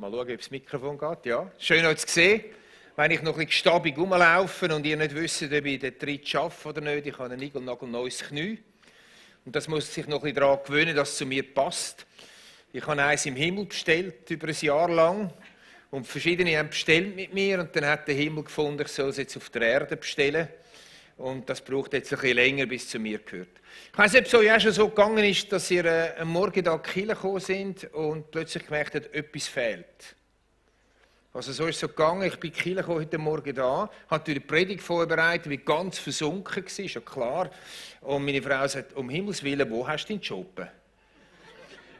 Mal schauen, ob das Mikrofon geht. Ja, schön euch zu sehen. Wenn ich noch ein bisschen gestabig rumlaufe und ihr nicht wisst, ob ich den Tritt schaffe oder nicht, ich habe ein niegelnagelneues Knie. Und das muss sich noch ein bisschen daran gewöhnen, dass es zu mir passt. Ich habe eins im Himmel bestellt, über ein Jahr lang. Und verschiedene haben bestellt mit mir. Und dann hat der Himmel gefunden, ich soll es jetzt auf der Erde bestellen. Und das braucht jetzt ein bisschen länger, bis es zu mir gehört. Ich weiss nicht, ob es euch auch schon so gegangen ist, dass ihr am Morgen da in die Kirche gekommen sind und plötzlich gemerkt habt, etwas fehlt. Also so ist es so gegangen. Ich bin in die Kirche gekommen, heute Morgen da, habe die Predigt vorbereitet, bin ganz versunken gewesen, ist ja klar. Und meine Frau sagt, um Himmels Willen, wo hast du deinen Job?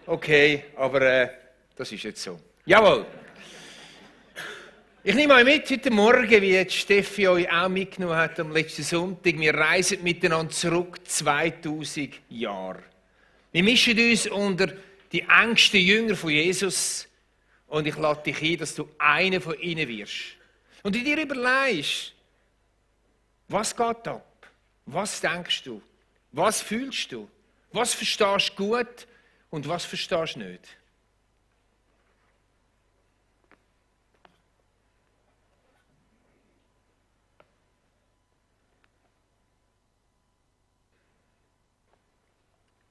Okay, aber das ist jetzt so. Jawohl. Ich nehme euch mit heute Morgen, wie jetzt Steffi euch auch mitgenommen hat am letzten Sonntag. Wir reisen miteinander zurück 2000 Jahre. Wir mischen uns unter die engsten Jünger von Jesus und ich lade dich ein, dass du einer von ihnen wirst. Und du dir überlegst, was geht ab? Was denkst du? Was fühlst du? Was verstehst du gut und was verstehst du nicht?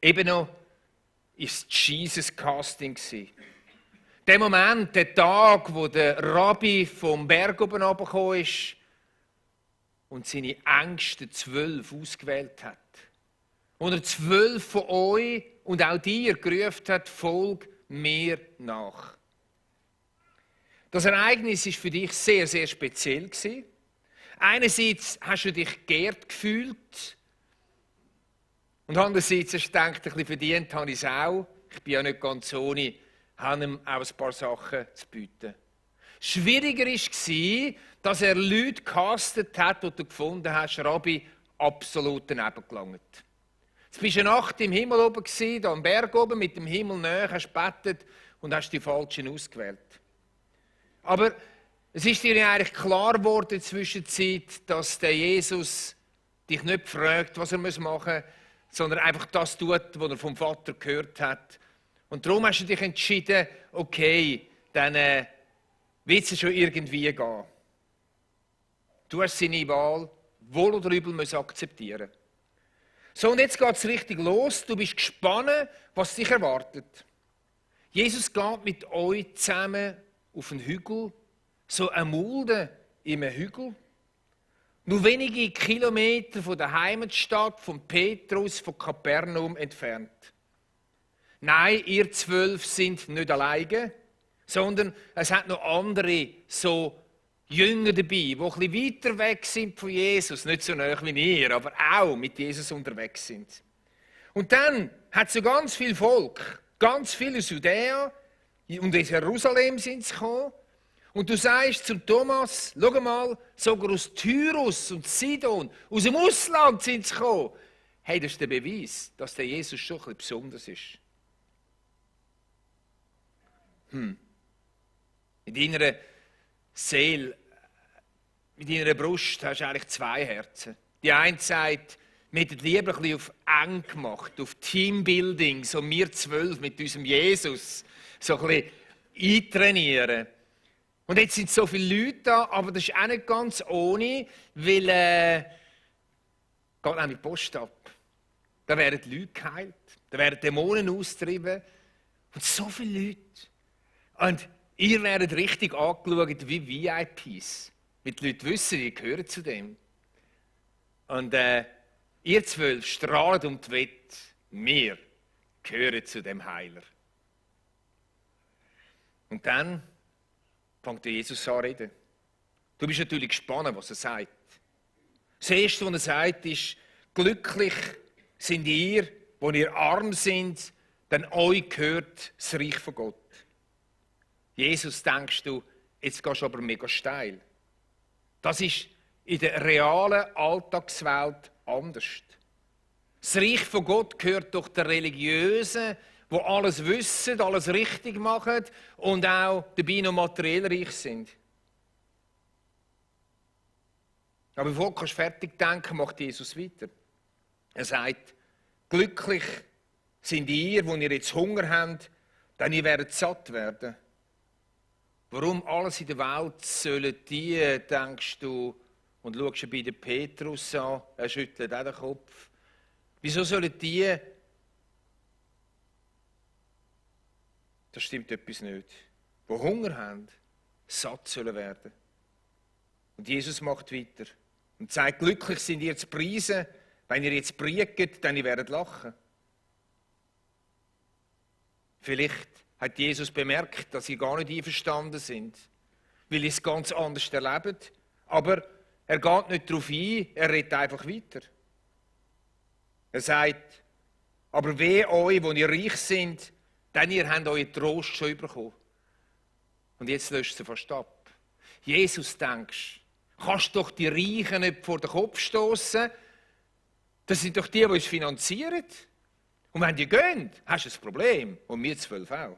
Eben noch ist das Jesus Casting gsi. Der Moment, der Tag, wo der Rabbi vom Berg oben runtergekommen ist und seine engsten 12 ausgewählt hat. Und er 12 von euch und auch dir gerufen hat, folg mir nach. Das Ereignis war für dich sehr, sehr speziell gsi. Einerseits hast du dich geehrt gefühlt, und andererseits hast du gedacht, ein bisschen verdient habe ich es auch. Ich bin ja nicht ganz ohne, habe ihm auch ein paar Sachen zu bieten. Schwieriger war, dass er Leute gecastet hat, die du gefunden hast, Rabbi, absolut daneben gelangt. Jetzt bist du eine Nacht im Himmel oben gewesen, da am Berg oben, mit dem Himmel nahe, hast gebetet und hast die Falschen ausgewählt. Aber es ist dir ja eigentlich klar geworden in der Zwischenzeit, dass der Jesus dich nicht fragt, was er machen muss, sondern einfach das tut, was er vom Vater gehört hat. Und darum hast du dich entschieden, okay, dann wird es schon irgendwie gehen. Du hast seine Wahl, wohl oder übel, akzeptieren. So, und jetzt geht es richtig los. Du bist gespannt, was dich erwartet. Jesus geht mit euch zusammen auf einen Hügel, so eine Mulde in einem Hügel. Nur wenige Kilometer von der Heimatstadt von Petrus, von Kapernaum entfernt. Nein, ihr 12 sind nicht alleine, sondern es hat noch andere so Jünger dabei, die ein bisschen weiter weg sind von Jesus, nicht so nah wie ihr, aber auch mit Jesus unterwegs sind. Und dann hat es so ganz viel Volk, ganz viele aus Judäa und aus Jerusalem sind sie gekommen. Und du sagst zum Thomas, schau mal, sogar aus Tyrus und Sidon, aus dem Ausland sind sie gekommen. Hey, das ist der Beweis, dass der Jesus schon ein bisschen besonders ist. In deiner Seele, in deiner Brust hast du eigentlich zwei Herzen. Die eine sagt, wir hätten lieber ein bisschen auf eng gemacht, auf Teambuilding, so wir 12 mit unserem Jesus, so ein bisschen eintrainieren. Und jetzt sind so viele Leute da, aber das ist auch nicht ganz ohne, weil geht nämlich die Post ab. Da werden Leute geheilt, da werden Dämonen austrieben und so viele Leute. Und ihr werdet richtig angeschaut wie VIPs. Weil die Leute wissen, ihr gehört zu dem. Und ihr 12 strahlt um die Wette, wir gehören zu dem Heiler. Und dann fängt Jesus an zu reden. Du bist natürlich gespannt, was er sagt. Das Erste, was er sagt, ist, glücklich sind ihr, wo ihr arm sind, denn euch gehört das Reich von Gott. Jesus, denkst du, jetzt gehst du aber mega steil. Das ist in der realen Alltagswelt anders. Das Reich von Gott gehört doch der Religiösen, die alles wissen, alles richtig machen und auch dabei noch materiell reich sind. Aber bevor du fertig denken, macht Jesus weiter. Er sagt, glücklich sind ihr, wo ihr jetzt Hunger habt, denn ihr werdet satt werden. Warum alles in der Welt sollen die, denkst du, und schaust bei den Petrus an, er schüttelt auch den Kopf. Wieso sollen die, da stimmt etwas nicht, die Hunger haben, satt sollen werden. Und Jesus macht weiter und sagt, glücklich sind ihr zu preisen, wenn ihr jetzt priegt, dann ihr werdet lachen. Vielleicht hat Jesus bemerkt, dass sie gar nicht einverstanden sind, weil sie es ganz anders erleben. Aber er geht nicht darauf ein, er redet einfach weiter. Er sagt, aber weh euch, wo ihr reich sind, denn ihr habt euren Trost schon bekommen. Und jetzt löscht sie fast ab. Jesus, denkst, kannst doch die Reichen nicht vor den Kopf stoßen? Das sind doch die uns finanzieren. Und wenn die gehen, hast du ein Problem. Und wir 12 auch.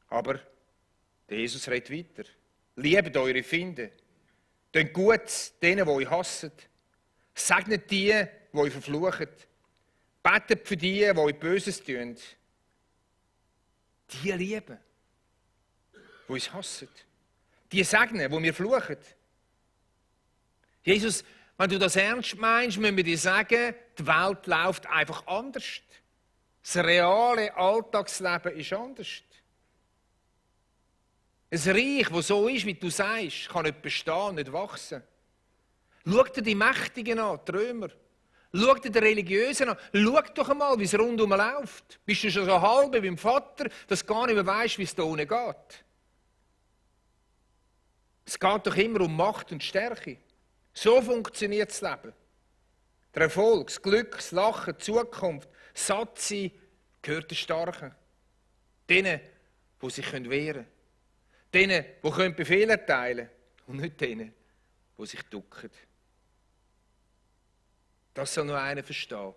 Aber der Jesus redet weiter. Liebt eure Feinde. Tut gut denen, die euch hassen. Segnet die, die euch verfluchen. Betet für die, die euch Böses tun. Die lieben, die uns hassen. Die segnen, die wir fluchen. Jesus, wenn du das ernst meinst, müssen wir dir sagen, die Welt läuft einfach anders. Das reale Alltagsleben ist anders. Ein Reich, das so ist, wie du sagst, kann nicht bestehen, nicht wachsen. Schau dir die Mächtigen an, die Römer. Schau dir die Religiösen an. Schau doch einmal, wie es rundum läuft. Bist du schon so halb wie beim Vater, dass du gar nicht mehr weisst, wie es da unten geht. Es geht doch immer um Macht und Stärke. So funktioniert das Leben. Der Erfolg, das Glück, das Lachen, die Zukunft, satt sein, gehört den Starken. Denen, die sich wehren können. Denen, die Befehle erteilen können. Und nicht denen, die sich ducken. Das soll nur einer verstehen.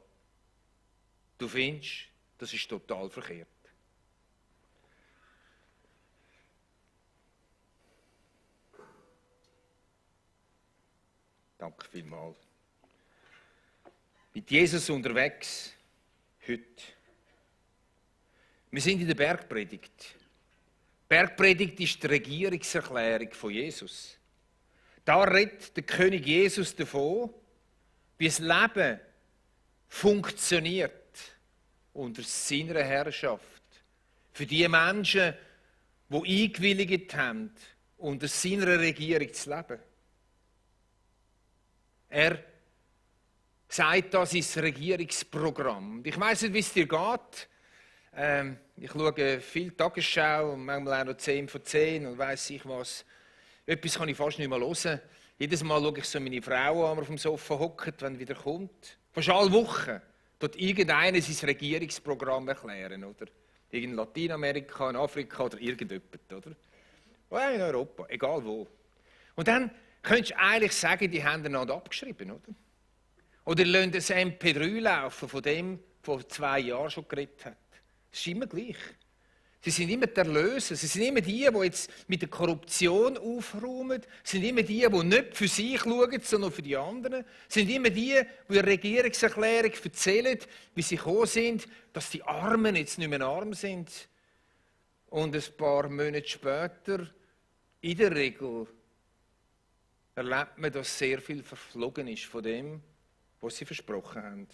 Du findest, das ist total verkehrt. Danke vielmals. Mit Jesus unterwegs, heute. Wir sind in der Bergpredigt. Die Bergpredigt ist die Regierungserklärung von Jesus. Da redet der König Jesus davon, wie das Leben funktioniert unter seiner Herrschaft. Für die Menschen, die eingewilligt haben, unter seiner Regierung zu leben. Er sagt das ins Regierungsprogramm. Ich weiss nicht, wie es dir geht. Ich schaue viel Tagesschau und manchmal auch noch 10 von 10 und weiss ich was. Etwas kann ich fast nicht mehr hören. Jedes Mal schaue ich so meine Frau an, die auf dem Sofa hockt, wenn wieder kommt. Fast alle Wochen dort irgendeiner sein Regierungsprogramm erklären, oder? In Lateinamerika, in Afrika oder irgendjemand, oder? Oder in Europa, egal wo. Und dann könntest du eigentlich sagen, die haben einander abgeschrieben, oder? Oder lassen das MP3 laufen von dem, der vor 2 Jahren schon geredet hat. Es ist immer gleich. Sie sind immer die Erlöser. Sie sind immer die, die jetzt mit der Korruption aufräumen. Sie sind immer die, die nicht für sich schauen, sondern für die anderen. Sie sind immer die, die in der Regierungserklärung erzählen, wie sie gekommen sind, dass die Armen jetzt nicht mehr arm sind. Und ein paar Monate später, in der Regel, erlebt man, dass sehr viel verflogen ist von dem, was sie versprochen haben.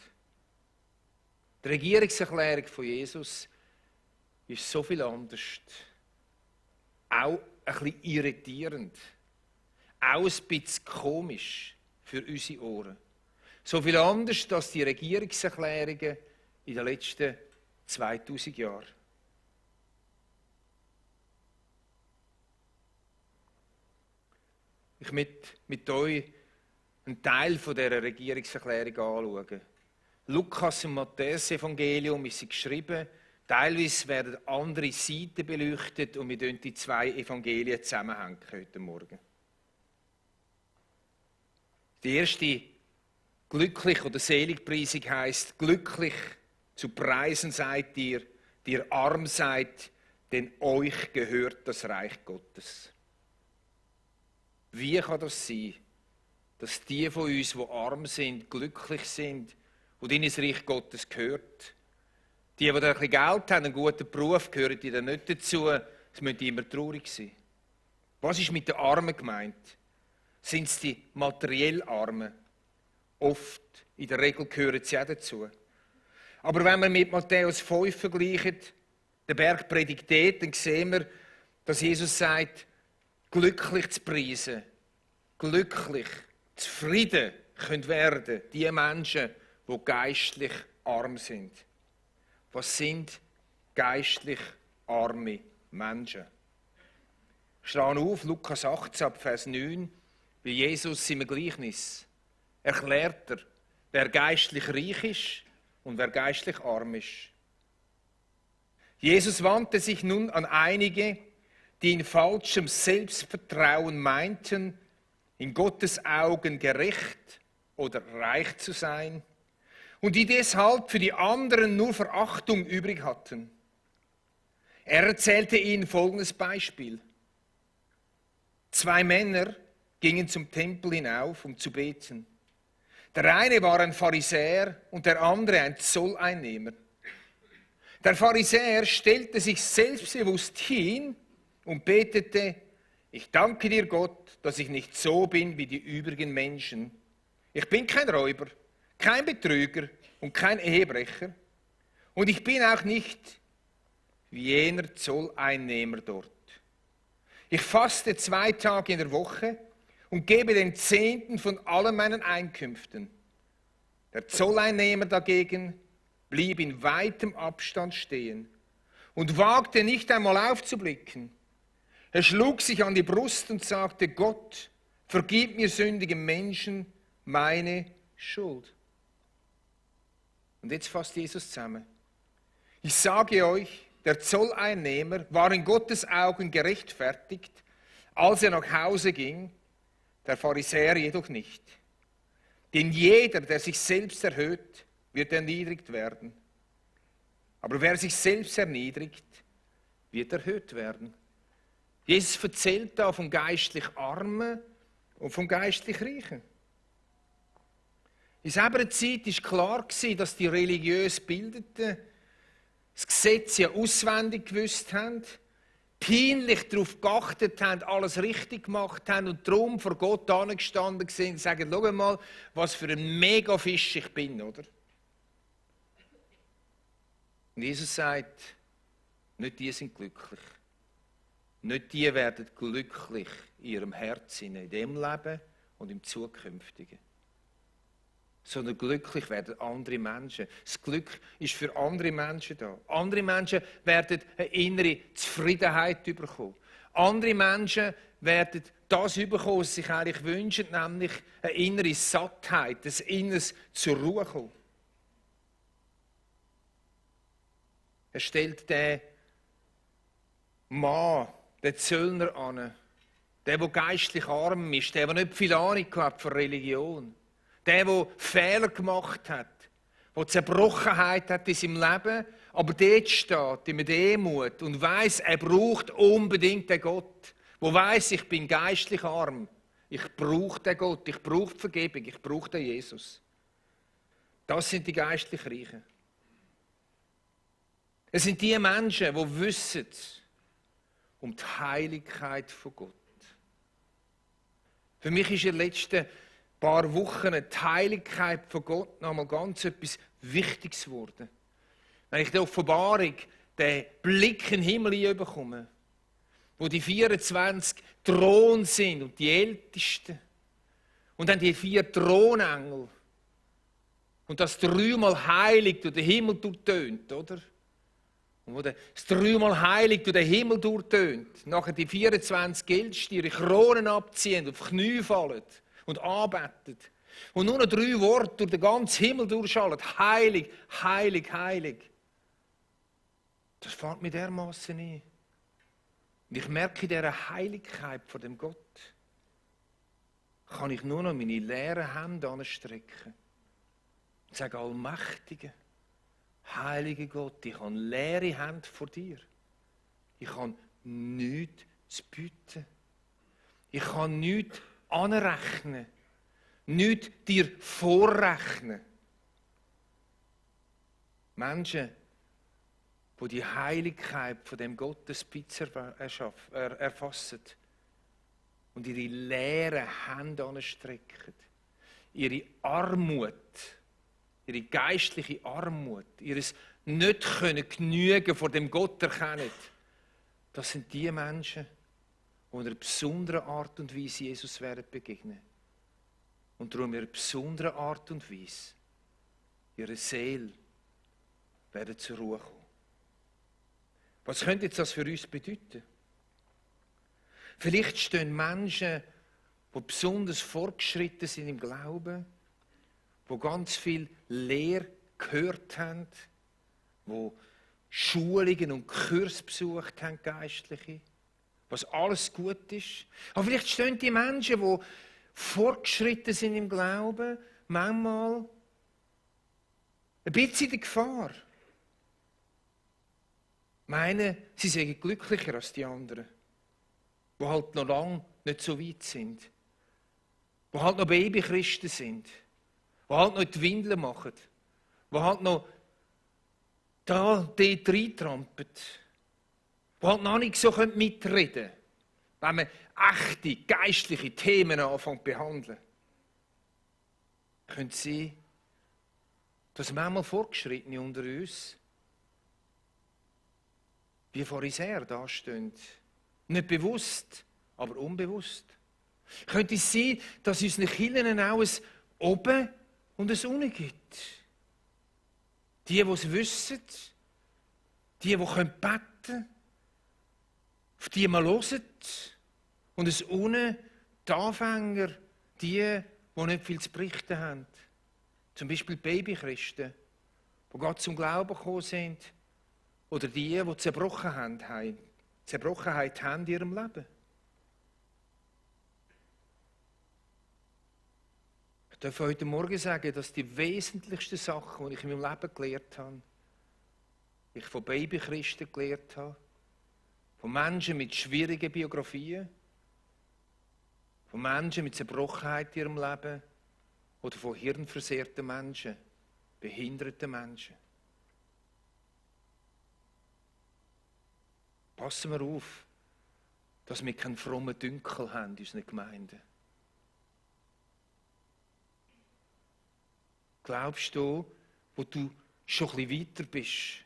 Die Regierungserklärung von Jesus ist so viel anders. Auch ein bisschen irritierend. Auch ein bisschen komisch für unsere Ohren. So viel anders als die Regierungserklärungen in den letzten 2000 Jahren. Ich möchte mit euch einen Teil dieser Regierungserklärung anschauen. Lukas und Matthäus-Evangelium ist sie geschrieben. Teilweise werden andere Seiten beleuchtet und wir können die 2 Evangelien zusammenhängen heute Morgen. Die erste, glücklich oder Seligpreisung heisst, glücklich zu preisen seid ihr, die ihr arm seid, denn euch gehört das Reich Gottes. Wie kann das sein, dass die von uns, die arm sind, glücklich sind und ihnen das Reich Gottes gehört? Die ein bisschen Geld haben, einen guten Beruf, gehören die dann nicht dazu. Es müssen immer traurig sein. Was ist mit den Armen gemeint? Sind es die materiell Armen? Oft, in der Regel gehören sie auch dazu. Aber wenn wir mit Matthäus 5 vergleichen, den Bergpredigt dort, dann sehen wir, dass Jesus sagt, glücklich zu preisen, glücklich, zufrieden können werden die Menschen, die geistlich arm sind. Was sind geistlich arme Menschen? Ich schlage auf, Lukas 18, Vers 9, bei Jesus im Gleichnis erklärt er, wer geistlich reich ist und wer geistlich arm ist. Jesus wandte sich nun an einige, die in falschem Selbstvertrauen meinten, in Gottes Augen gerecht oder reich zu sein und die deshalb für die anderen nur Verachtung übrig hatten. Er erzählte ihnen folgendes Beispiel. 2 Männer gingen zum Tempel hinauf, um zu beten. Der eine war ein Pharisäer und der andere ein Zolleinnehmer. Der Pharisäer stellte sich selbstbewusst hin und betete, ich danke dir Gott, dass ich nicht so bin wie die übrigen Menschen. Ich bin kein Räuber, kein Betrüger und kein Ehebrecher. Und ich bin auch nicht wie jener Zolleinnehmer dort. Ich faste 2 Tage in der Woche und gebe den 10. von allen meinen Einkünften. Der Zolleinnehmer dagegen blieb in weitem Abstand stehen und wagte nicht einmal aufzublicken. Er schlug sich an die Brust und sagte, Gott, vergib mir sündigen Menschen meine Schuld. Und jetzt fasst Jesus zusammen. Ich sage euch, der Zolleinnehmer war in Gottes Augen gerechtfertigt, als er nach Hause ging, der Pharisäer jedoch nicht. Denn jeder, der sich selbst erhöht, wird erniedrigt werden. Aber wer sich selbst erniedrigt, wird erhöht werden. Jesus erzählt da vom geistlich Armen und vom geistlich Reichen. In selber Zeit war klar, dass die religiös Bildeten das Gesetz ja auswendig gewusst haben, peinlich darauf geachtet haben, alles richtig gemacht haben und darum vor Gott angestanden sind und sagen, schau mal, was für ein Megafisch ich bin, oder? Und Jesus sagt, nicht die sind glücklich. Nicht die werden glücklich in ihrem Herzen, in dem Leben und im Zukünftigen. Sondern glücklich werden andere Menschen. Das Glück ist für andere Menschen da. Andere Menschen werden eine innere Zufriedenheit bekommen. Andere Menschen werden das bekommen, was sie sich eigentlich wünschen, nämlich eine innere Sattheit, ein inneres zur Ruhe kommen. Er stellt den Mann, den Zöllner an, der geistlich arm ist, der nicht viel Ahnung hat von Religion. Der Fehler gemacht hat, der Zerbrochenheit hat in seinem Leben, aber dort steht, in der Demut und weiss, er braucht unbedingt den Gott, der weiss, ich bin geistlich arm, ich brauche den Gott, ich brauche die Vergebung, ich brauche den Jesus. Das sind die geistlich Reichen. Es sind die Menschen, die wissen um die Heiligkeit von Gott. Für mich ist in den letzten paar Wochen die Heiligkeit von Gott noch einmal ganz etwas Wichtiges geworden. Wenn ich die Offenbarung, den Blick in den Himmel bekomme, wo die 24 Thron sind und die Ältesten und dann die 4 Thronengel und das 3-mal heilig durch den Himmel durchtönt, oder? Und wo das 3-mal heilig durch den Himmel durchtönt, nachher die 24 Ältesten ihre Kronen abziehen, auf die Knie fallen und anbeten. Und nur noch 3 Worte durch den ganzen Himmel durchschallen. Heilig, heilig, heilig. Das fällt mir dermaßen ein. Und ich merke in dieser Heiligkeit von dem Gott, kann ich nur noch meine leeren Hände anstrecken. Und sagen, Allmächtiger, heiliger Gott, ich habe leere Hände vor dir. Ich habe nichts zu bieten. Ich kann nichts anrechnen, nichts dir vorrechnen. Menschen, die die Heiligkeit von dem Gottesbild erfassen und ihre leeren Hände anstrecken, ihre Armut, ihre geistliche Armut, ihres nicht können genügen vor dem Gott erkennen. Das sind die Menschen, die in einer besonderen Art und Weise Jesus werden begegnen. Und darum in einer besonderen Art und Weise ihre Seele werden zur Ruhe kommen. Was könnte jetzt das für uns bedeuten? Vielleicht stehen Menschen, die besonders fortgeschritten sind im Glauben, die ganz viel Lehre gehört haben, die Schulungen und Kurse besucht haben, geistliche, was alles gut ist. Aber vielleicht stehen die Menschen, die fortgeschritten sind im Glauben, manchmal ein bisschen in der Gefahr. Meinen, sie seien glücklicher als die anderen, die halt noch lange nicht so weit sind, die halt noch Babychristen sind, die halt noch die Windeln machen, die halt noch dort reintrampen, die halt noch nicht so mitreden können, wenn man echte, geistliche Themen anfängt zu behandeln. Können Sie, dass manchmal Fortgeschrittene unter uns wie Pharisäer dastehen. Nicht bewusst, aber unbewusst. Könnte es sein, dass es unseren Kirchen auch ein Oben und ein Unten gibt? Die es wissen, die beten können, auf die man hört. Und ein Unten, die Anfänger, die nicht viel zu berichten haben. Zum Beispiel Babychristen, die Gott zum Glauben gekommen sind. Oder die Zerbrochenheit haben in ihrem Leben. Ich darf heute Morgen sagen, dass die wesentlichsten Sachen, die ich in meinem Leben gelernt habe, ich von Babychristen gelernt habe, von Menschen mit schwierigen Biografien, von Menschen mit Zerbrochenheit in ihrem Leben oder von hirnversehrten Menschen, behinderten Menschen. Passen wir auf, dass wir keinen frommen Dünkel haben in unseren Gemeinden. Glaubst du, wo du schon ein bisschen weiter bist,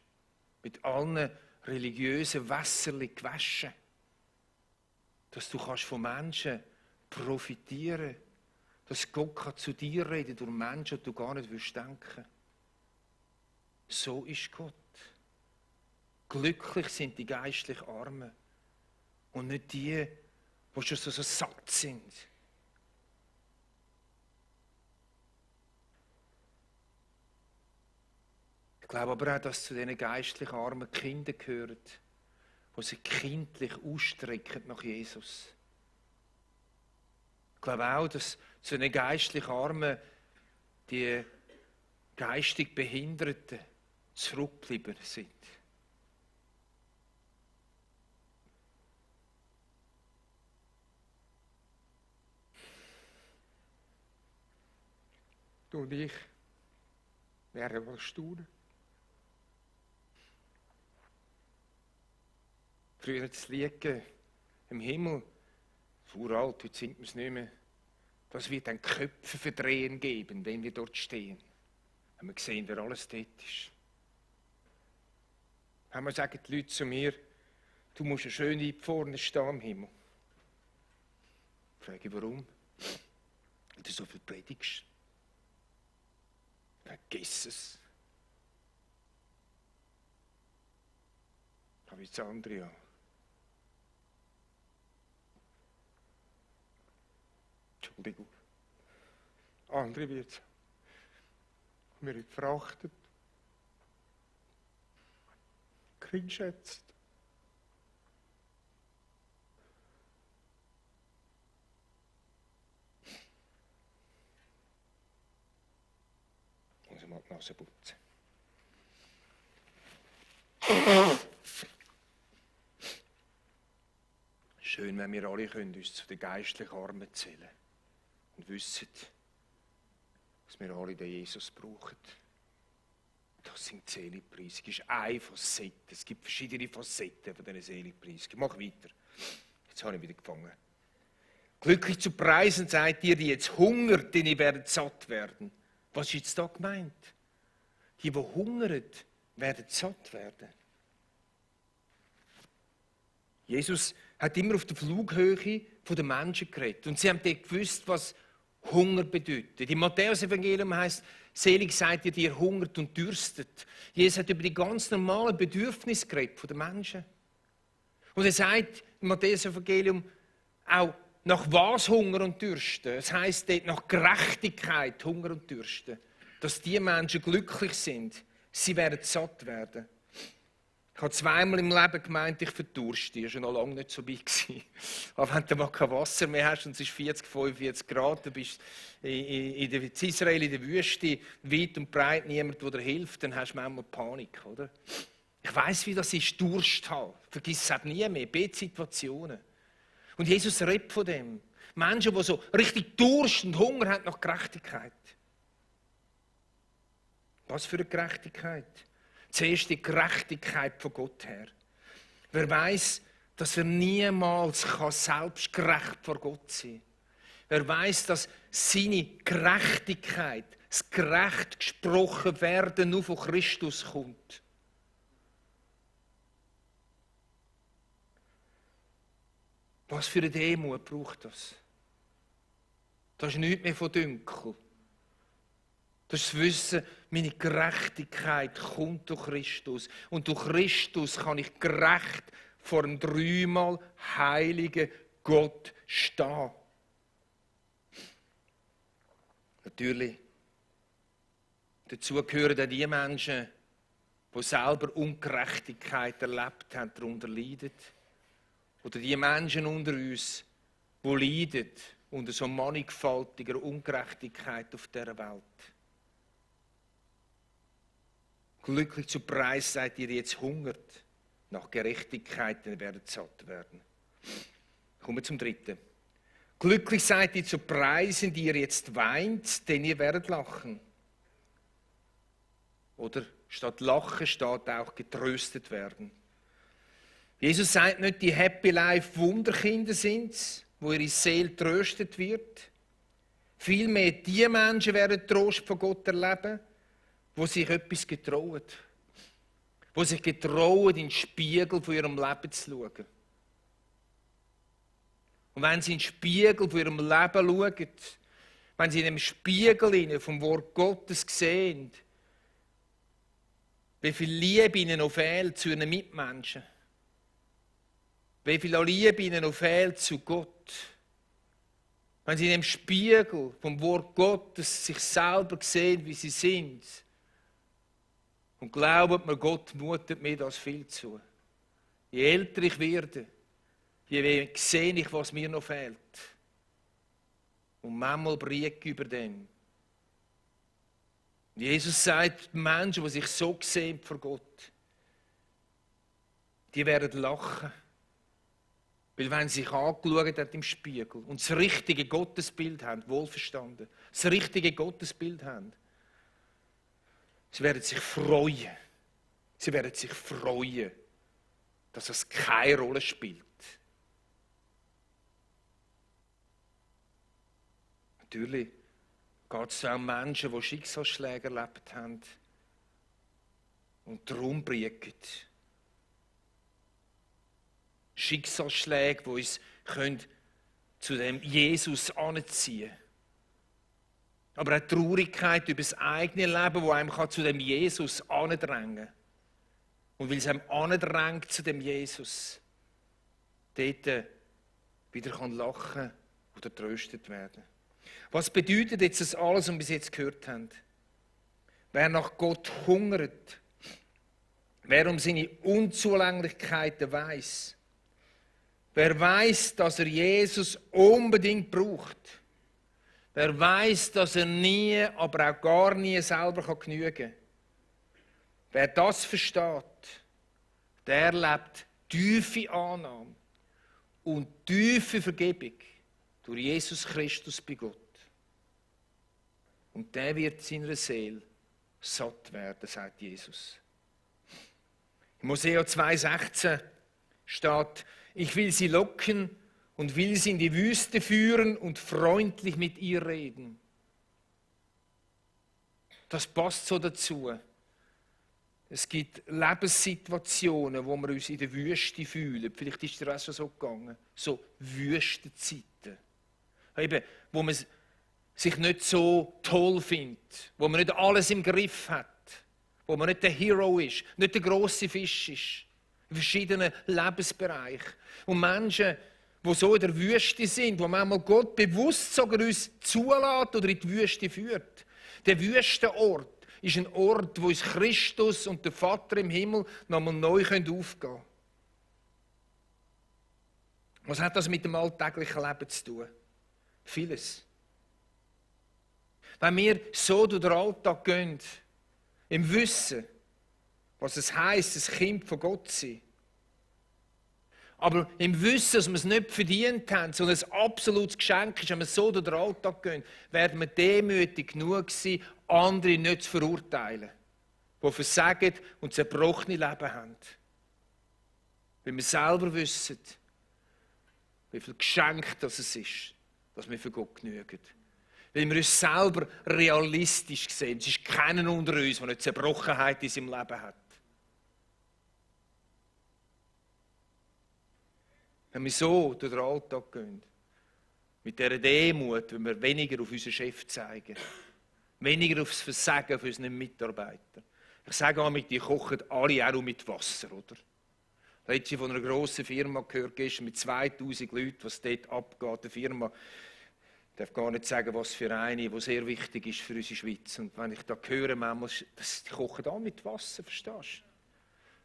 mit allen religiösen Wässerchen gewaschen, dass du kannst von Menschen profitieren kannst, dass Gott kann zu dir reden durch Menschen, die du gar nicht denken willst? So ist Gott. Glücklich sind die geistlich Armen und nicht die, die schon so satt sind. Ich glaube aber auch, dass zu diesen geistlich armen Kindern gehört, die sich kindlich ausstrecken nach Jesus. Ich glaube auch, dass zu den geistlich Armen die geistig Behinderten zurückgeblieben sind. Du und ich werden wohl staunen. Früher das Lied im Himmel, uralt, heute singt man es nicht mehr, das wird ein Köpfe verdrehen geben, wenn wir dort stehen. Wenn wir sehen, wer alles dort ist. Einmal sagen die Leute zu mir, du musst schön weit vorne stehen im Himmel. Ich frage, warum? Weil du so viel predigst. Vergiss es. Aber jetzt andere ja. Entschuldigung. Andere wird mir verachtet, geringschätzt. Muss ich mal die Nase putzen. Schön, wenn wir alle uns zu den geistlichen Armen zählen können und wissen, dass wir alle den Jesus brauchen. Das sind die Seligpreisungen. Das ist eine Facette. Es gibt verschiedene Facetten von diesen Seligpreisungen. Ich mache weiter. Jetzt habe ich wieder gefangen. Glücklich zu preisen seid ihr, die jetzt hungert, denn ihr werdet satt werden. Was ist jetzt da gemeint? Die hungern, werden satt werden. Jesus hat immer auf der Flughöhe der Menschen geredet. Und sie haben dort gewusst, was Hunger bedeutet. Im Matthäus-Evangelium heisst, selig seid ihr, die ihr hungert und dürstet. Jesus hat über die ganz normalen Bedürfnisse geredet von den Menschen. Und er sagt im Matthäus-Evangelium auch, nach was Hunger und Dürsten? Es heisst dort nach Gerechtigkeit Hunger und Dürsten. Dass die Menschen glücklich sind, sie werden satt werden. Ich habe zweimal im Leben gemeint, ich verdurste. Das war noch lange nicht so weit. Aber wenn du mal kein Wasser mehr hast und es ist 40, 45 Grad, du bist in Israel in der Wüste, weit und breit niemand, der dir hilft, dann hast du manchmal Panik, oder? Ich weiss, wie das ist, Durst haben. Vergiss es auch nie mehr. Bettsituationen. Und Jesus redet von dem. Menschen, die so richtig Durst und Hunger haben nach Gerechtigkeit. Was für eine Gerechtigkeit? Zuerst die Gerechtigkeit von Gott her. Wer weiß, dass er niemals selbst gerecht vor Gott sein kann. Wer weiß, dass seine Gerechtigkeit, das gerecht gesprochen werden, nur von Christus kommt. Was für eine Demut braucht das? Das ist nichts mehr von Dünkel. Das ist das Wissen, meine Gerechtigkeit kommt durch Christus. Und durch Christus kann ich gerecht vor einem dreimal heiligen Gott stehen. Natürlich. Dazu gehören auch die Menschen, die selber Ungerechtigkeit erlebt haben, darunter leiden. Oder die Menschen unter uns, die leiden unter so mannigfaltiger Ungerechtigkeit auf dieser Welt. Glücklich zu Preis seid ihr, jetzt hungert nach Gerechtigkeit, dann werdet satt werden. Kommen wir zum dritten. Glücklich seid ihr zu Preisen, die ihr jetzt weint, denn ihr werdet lachen. Oder statt lachen steht auch getröstet werden. Jesus sagt nicht, die Happy Life Wunderkinder sind, wo ihre Seele tröstet wird. Vielmehr die Menschen werden Trost von Gott erleben, wo sich etwas getrauen. Wo sich getrauen, in den Spiegel von ihrem Leben zu schauen. Und wenn sie in den Spiegel von ihrem Leben schauen, wenn sie in dem Spiegel vom Wort Gottes sehen, wie viel Liebe ihnen noch fehlt zu ihren Mitmenschen, wie viel Liebe ihnen noch fehlt zu Gott, wenn sie in dem Spiegel vom Wort Gottes sich selber sehen, wie sie sind, und glaubt mir, Gott mutet mir das viel zu. Je älter ich werde, je mehr sehe ich, was mir noch fehlt. Und manchmal bricht über dem. Jesus sagt, die Menschen, die sich so sehen vor Gott, die werden lachen. Weil wenn sie sich angeschaut haben im Spiegel und das richtige Gottesbild haben, wohlverstanden, das richtige Gottesbild haben, sie werden sich freuen. Sie werden sich freuen, dass es keine Rolle spielt. Natürlich geht es auch um Menschen, die Schicksalsschläge erlebt haben und darum briegen. Schicksalsschläge, die uns zu dem Jesus anziehen können. Aber auch Traurigkeit über das eigene Leben, das einem zu dem Jesus andrängen kann. Und weil es einem andrängt zu dem Jesus, dort wieder lachen oder tröstet werden. Was bedeutet jetzt das alles, was wir bis jetzt gehört haben? Wer nach Gott hungert, wer um seine Unzulänglichkeiten weiss, wer weiss, dass er Jesus unbedingt braucht, wer weiss, dass er nie, aber auch gar nie selber genügen kann, wer das versteht, der erlebt tiefe Annahme und tiefe Vergebung durch Jesus Christus bei Gott. Und der wird seiner Seele satt werden, sagt Jesus. In Hosea 2,16 steht, ich will sie locken und will sie in die Wüste führen und freundlich mit ihr reden. Das passt so dazu. Es gibt Lebenssituationen, wo wir uns in der Wüste fühlen. Vielleicht ist dir auch schon so gegangen. So Wüstenzeiten. Eben, wo man sich nicht so toll findet, wo man nicht alles im Griff hat, wo man nicht der Hero ist, nicht der grosse Fisch ist. In verschiedenen Lebensbereichen. Und Menschen, die so in der Wüste sind, wo manchmal Gott bewusst sogar uns zulässt oder in die Wüste führt. Der Wüstenort ist ein Ort, wo uns Christus und der Vater im Himmel nochmal neu aufgehen können. Was hat das mit dem alltäglichen Leben zu tun? Vieles. Wenn wir so durch den Alltag gehen, im Wissen, was es heisst, ein Kind von Gott zu sein, aber im Wissen, dass wir es nicht verdient haben, sondern ein absolutes Geschenk ist, wenn wir so durch den Alltag gehen, werden wir demütig genug sein, andere nicht zu verurteilen, die versagen und zerbrochene Leben haben. Weil wir selber wissen, wie viel Geschenk das es ist, dass wir für Gott genügen. Weil wir uns selber realistisch sehen. Es ist keiner unter uns, der eine Zerbrochenheit in seinem Leben hat. Wenn wir so durch den Alltag gehen, mit dieser Demut, wenn wir weniger auf unseren Chef zeigen, weniger auf das Versagen von unseren Mitarbeitern. Ich sage auch, die kochen alle auch nur mit Wasser, oder? Letztens von einer grossen Firma gehört, gestern mit 2000 Leuten, was dort abgeht. Eine Firma, ich darf gar nicht sagen, was für eine, die sehr wichtig ist für unsere Schweiz. Und wenn ich da höre, manchmal, die kochen alle mit Wasser, verstehst du?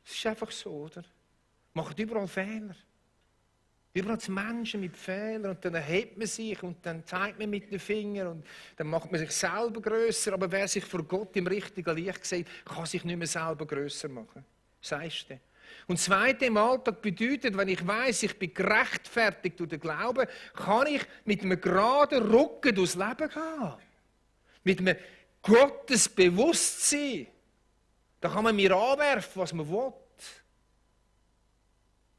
Das ist einfach so, oder? Machen überall Fehler. Überall Menschen mit Fehlern und dann erhebt man sich und dann zeigt man mit den Fingern und dann macht man sich selber grösser. Aber wer sich vor Gott im richtigen Licht sieht, kann sich nicht mehr selber grösser machen. Sagst du? Und das Zweite im Alltag bedeutet, wenn ich weiss, ich bin gerechtfertigt durch den Glauben, kann ich mit einem geraden Rücken durchs Leben gehen. Mit einem Gottesbewusstsein. Da kann man mir anwerfen, was man will.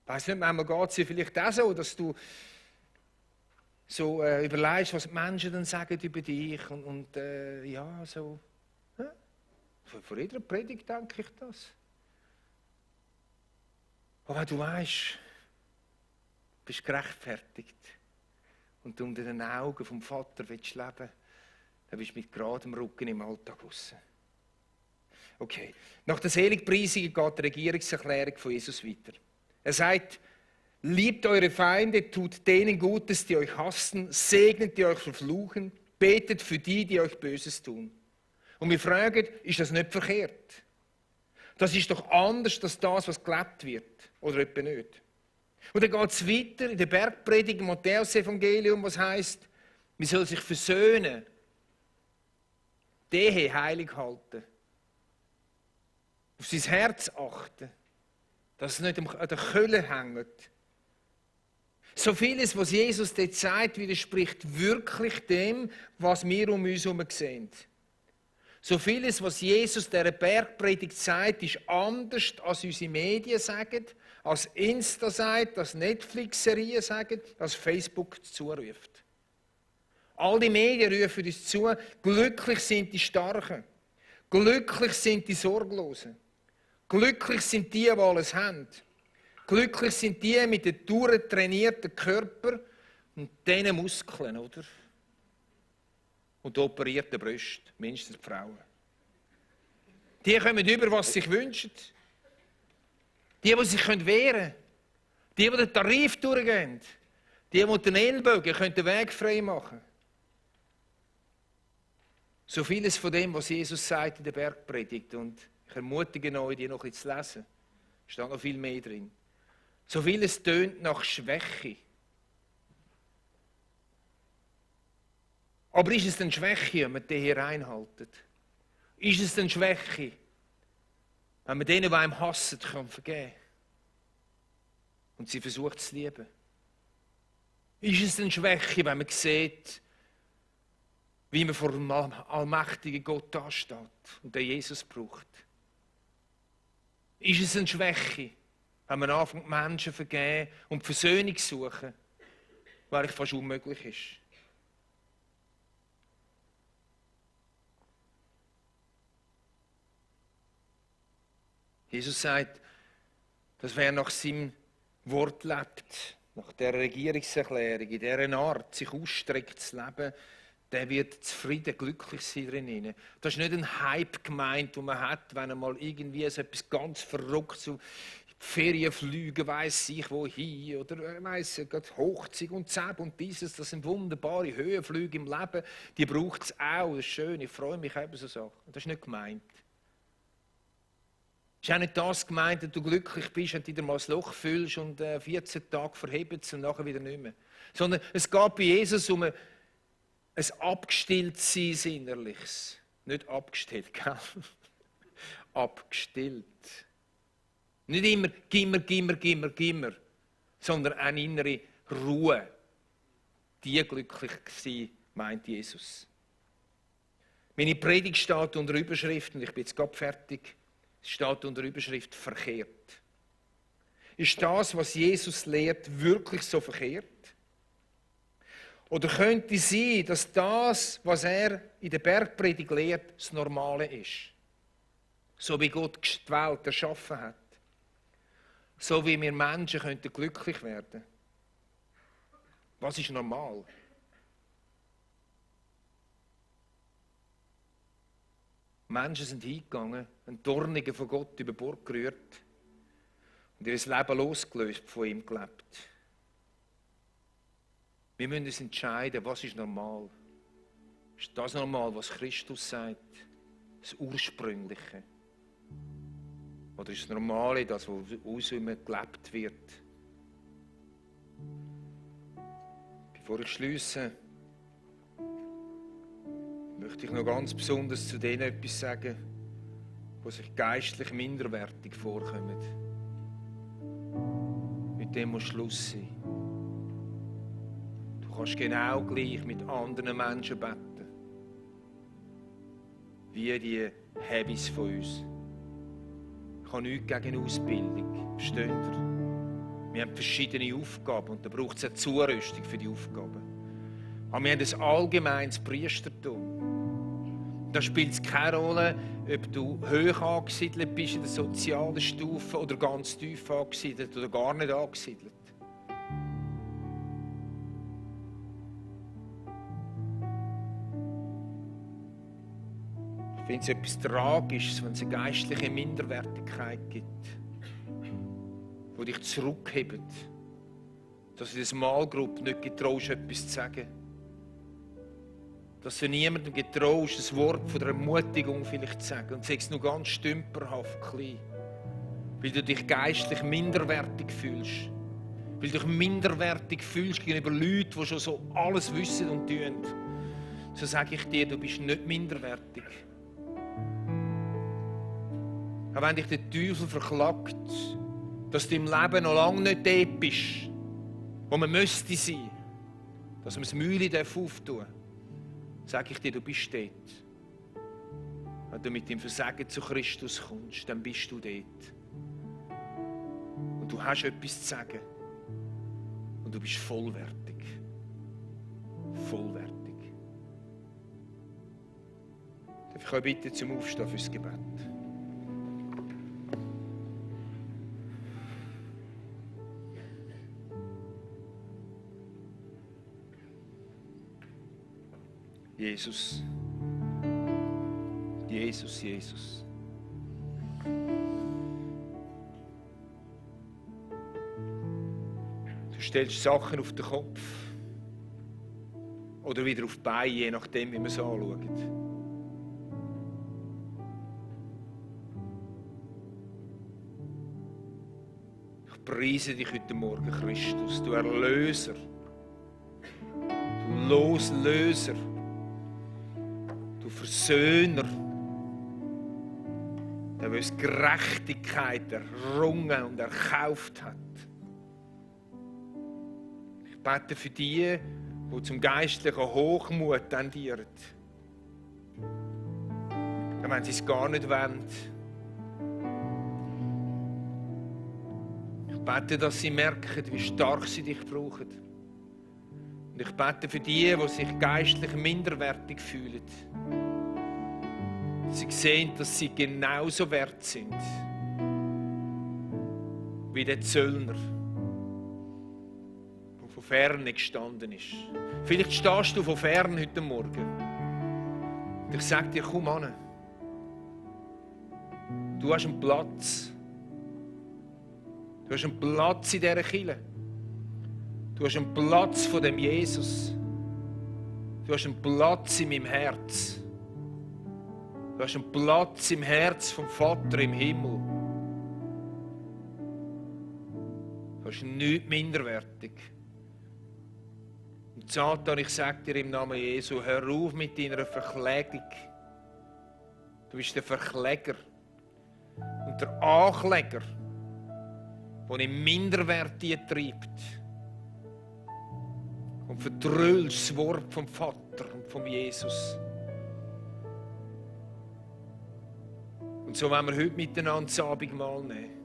Ich weiss nicht, manchmal geht es dir vielleicht auch so, dass du so überlegst, was die Menschen dann sagen über dich und ja, so. Ja? Vor jeder Predigt denke ich das. Aber wenn du weißt, du bist gerechtfertigt und du unter den Augen vom Vater willst leben, dann bist du mit geradem Rücken im Alltag raus. Okay. Nach der Seligpreisung geht die Regierungserklärung von Jesus weiter. Er sagt, liebt eure Feinde, tut denen Gutes, die euch hassen, segnet, die euch verfluchen, betet für die, die euch Böses tun. Und wir fragen, ist das nicht verkehrt? Das ist doch anders als das, was gelebt wird. Oder etwa nicht? Und dann geht es weiter in der Bergpredigt im Matthäus-Evangelium, was heisst, man soll sich versöhnen, die Ehe heilig halten, auf sein Herz achten, dass es nicht an der Kölle hängt. So vieles, was Jesus dort sagt, widerspricht wirklich dem, was wir um uns herum sehen. So vieles, was Jesus dieser Bergpredigt sagt, ist anders, als unsere Medien sagen, als Insta sagt, als Netflix-Serien sagen, als Facebook zuruft. All die Medien rufen uns zu, glücklich sind die Starken, glücklich sind die Sorglosen. Glücklich sind die alles haben. Glücklich sind die mit dem durchtrainierten Körper und diesen Muskeln, oder? Und den operierten Brüsten, mindestens die Frauen. Die kommen über, was sie sich wünschen. Die sich wehren können. Die den Tarif durchgehen. Die den Ellbogen den Weg frei machen können. So vieles von dem, was Jesus sagt in der Bergpredigt. Und ich ermutige euch, die noch ein bisschen zu lesen. Da steht noch viel mehr drin. So vieles tönt nach Schwäche. Aber ist es denn Schwäche, wenn man den hier reinhaltet? Ist es denn Schwäche, wenn man denen, die einem hassen, vergeben kann? Und sie versucht zu lieben? Ist es denn Schwäche, wenn man sieht, wie man vor dem allmächtigen Gott dasteht und den Jesus braucht. Ist es eine Schwäche, wenn man anfängt, Menschen zu vergeben und die Versöhnung zu suchen, was eigentlich fast unmöglich ist? Jesus sagt, dass wer nach seinem Wort lebt, nach der Regierungserklärung, in dieser Art sich ausstreckt zu leben, der wird zufrieden, glücklich sein drinnen. Das ist nicht ein Hype gemeint, den man hat, wenn er mal irgendwie so etwas ganz verrückt so Ferienflüge, weiss ich wohin, oder weiss gerade Hochzeit und Zeb und dieses, das sind wunderbare Höhenflüge im Leben, die braucht es auch, das ist schön, ich freue mich über so Sachen. Das ist nicht gemeint. Es ist auch nicht das gemeint, dass du glücklich bist und dir mal das Loch füllst und 14 Tage verhebst und nachher wieder nicht mehr. Sondern es geht bei Jesus um ein Abgestilltsein innerliches. Nicht abgestellt, gell? Abgestillt. Nicht immer gimmer, sondern eine innere Ruhe. Die glücklich sein, meint Jesus. Meine Predigt steht unter Überschrift, und ich bin jetzt gerade fertig, es steht unter Überschrift verkehrt. Ist das, was Jesus lehrt, wirklich so verkehrt? Oder könnte es sein, dass das, was er in der Bergpredigt lehrt, das Normale ist? So wie Gott die Welt erschaffen hat. So wie wir Menschen könnten glücklich werden. Was ist normal? Menschen sind hingegangen, ein Dornigen von Gott über Bord gerührt und ihr Leben losgelöst von ihm gelebt. Wir müssen uns entscheiden, was ist normal. Ist das normal, was Christus sagt? Das Ursprüngliche? Oder ist das Normale, das, was aus ihm gelebt wird? Bevor ich schliesse, möchte ich noch ganz besonders zu denen etwas sagen, die sich geistlich minderwertig vorkommen. Mit dem muss Schluss sein. Du kannst genau gleich mit anderen Menschen beten, wie die Habits von uns. Ich habe nichts gegen Ausbildung, versteht ihr? Wir haben verschiedene Aufgaben und da braucht es eine Zurüstung für die Aufgaben. Aber wir haben ein allgemeines Priestertum. Da spielt es keine Rolle, ob du hoch angesiedelt bist in der sozialen Stufe oder ganz tief angesiedelt oder gar nicht angesiedelt. Ich finde es etwas Tragisches, wenn es eine geistliche Minderwertigkeit gibt, die dich zurückhebt, dass du in der Smallgruppe nicht getraust, etwas zu sagen. Dass du niemandem getraust, ein Wort von der Ermutigung vielleicht zu sagen. Und sagst es nur ganz stümperhaft klein. Weil du dich geistlich minderwertig fühlst. Weil du dich minderwertig fühlst gegenüber Leuten, die schon so alles wissen und tun. So sage ich dir, du bist nicht minderwertig. Auch wenn dich der Teufel verklagt, dass du im Leben noch lange nicht dort bist, wo man müsste sein, dass man das Mühle auftun darf, sage ich dir, du bist dort. Wenn du mit dem Versagen zu Christus kommst, dann bist du dort. Und du hast etwas zu sagen. Und du bist vollwertig. Vollwertig. Darf ich euch bitten zum Aufstehen fürs Gebet? Jesus. Jesus, Jesus. Du stellst Sachen auf den Kopf oder wieder auf die Beine, je nachdem, wie man es anschaut. Ich preise dich heute Morgen, Christus, du Erlöser, du Loslöser, du Versöhner, der uns Gerechtigkeit errungen und erkauft hat. Ich bete für die, die zum geistlichen Hochmut tendieren, wenn sie es gar nicht wollen. Ich bete, dass sie merken, wie stark sie dich brauchen. Und ich bete für die sich geistlich minderwertig fühlen. Sie sehen, dass sie genauso wert sind wie der Zöllner, der von Ferne gestanden ist. Vielleicht stehst du von Ferne heute Morgen. Und ich sage dir, komm an. Du hast einen Platz. Du hast einen Platz in dieser Kirche. Du hast einen Platz von dem Jesus. Du hast einen Platz in meinem Herz. Du hast einen Platz im Herz vom Vater im Himmel. Du hast nichts minderwertig. Und Satan, ich sage dir im Namen Jesu, hör auf mit deiner Verklägung. Du bist der Verkläger und der Ankläger, der in Minderwert treibt. Und verdrüllst das Wort vom Vater und vom Jesus. Und so wollen wir heute miteinander das Abendmahl nehmen.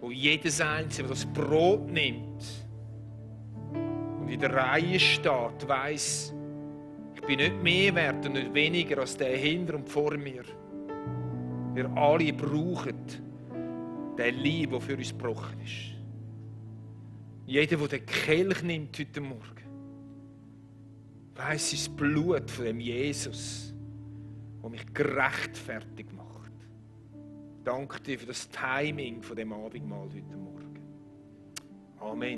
Wo jedes Einzelne, der das Brot nimmt und in der Reihe steht, weiss, ich bin nicht mehr wert und nicht weniger als der hinter und vor mir. Wir alle brauchen den Leib, der für uns gebrochen ist. Jeder, der den Kelch nimmt heute Morgen, weiss, es ist das Blut von dem Jesus, das mich gerechtfertigt macht. Danke dir für das Timing von dem Abendmahl heute Morgen. Amen.